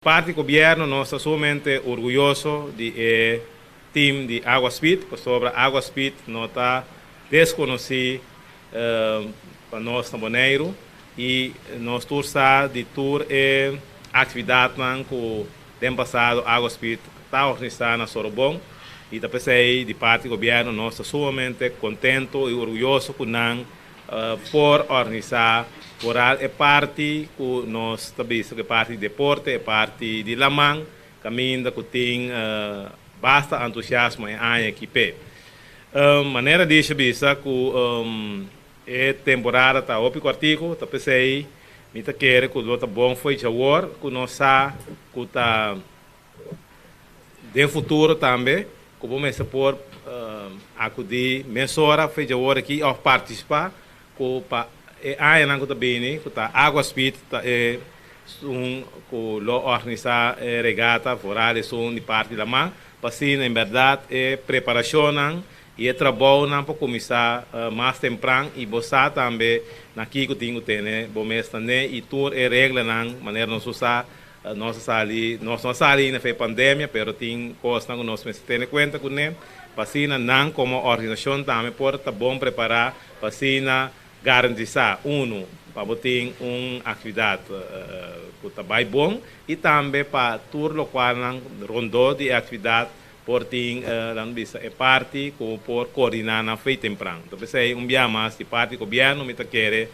Parti gobièrnu, nos ta sumamente orguyoso di e team di Agua Speed, pasobra Agua Speed no ta deskonosí pa nos na Boneiru i nos tur sa di tur e aktividatnan ku den pasado Agua Speed ta organisá na Sorobon i ta p'esei di parti gobièrnu nos ta sumamente kontentu i orguyoso ku nan por organisá foral e parti ku nos ta bisa ku e parti di deporte, e parti di laman, kaminda ku tin basta entusiasmo e aña aki p'e. Manera di bisa ku e temporada ta hopi kòrtiku, ta p'esei mi ta kere ku lo ta bon for di awor ku nos sa ku ta den futuro tambe ku bo mester por akudí mesora for di awor aki òf partisipá ku pa e añanan ku ta bini ku ta Agua Speed ta e un ku lo organisá e regata foral esun di parti laman pa asina en bèrdat e preparashonnan i e trabounan por kuminsá mas tempran i bo sa tambe na kiko tin ku tene bo mes tane i tur e reglanan manera nos usa. Nos a sali, nos no a sali na fe pandemia, pero tin kosnan ku nos mester tene kuenta kuné pa asina nan komo organisashon tambe por ta bon prepará pa asina garantisá unu pa bo tin un aktividat ku ta bai bon i tambe pa tur lokualnan rondó di e aktividat por tin nan bisa e parti ku por koordiná nan fe tempran. Entonces p'esei un bia mas di parti gobièrnu mi ta kere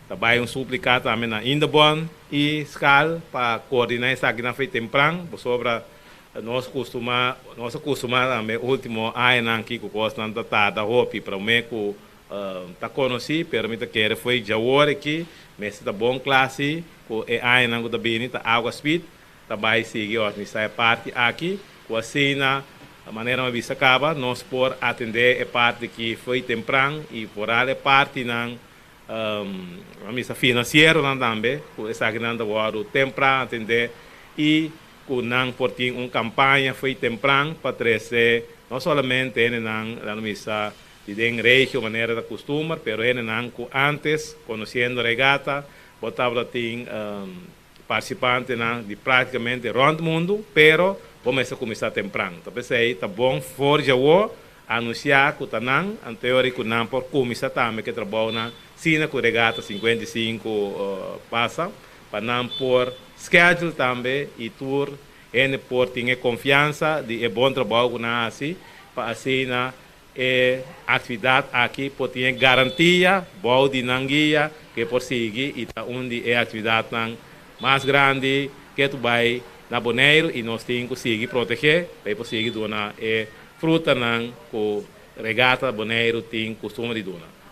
ta bai un súplika tambe na Indebon i Skal pa koordiná esakinan fe tempran, pasobra nos a kustumá tambe último añanan aki ku kosnan ta tarda hopi promé ku ta konosí, pero mi ta kere for di awor aki mester ta bon kla si ku e añanan ku ta bini ta Agua Speed ta bai sigui organisá e parti aki ku asina manera mi a bisa kaba nos por atendé e parti aki for tempran i foral e partinan misa finansieronan tambe ku esakinan ta wòrdu tempran atendé i ku nan por tin un kampaña for tempran pa trese no solamente hendenan nan misa di den regio manera ta kustumber, pero hendenan ku antes konosiendo regata bo tabata tin partisipantenan di práktikamente rònt mundu, pero bo mester kuminsá tempran. Ta p'esei ta bon for di awor anunsiá ku ta nan anteori ku nan por kuminsá tambe ku e trabounan sina ku regata 55 pasa pa nan por schedule tambe i tur hende por tin e konfiansa di e bon trabou ku nan hasi pa asina e aktividat aki por tin e garantia bou di nan guia ku por sigui i ta un di e aktividatnan mas grandi ku ta bai na Boneiru i nos tin ku sigui protegé pa por sigui duna e frutanan ku Regata Boneiru tin kustumber di duna.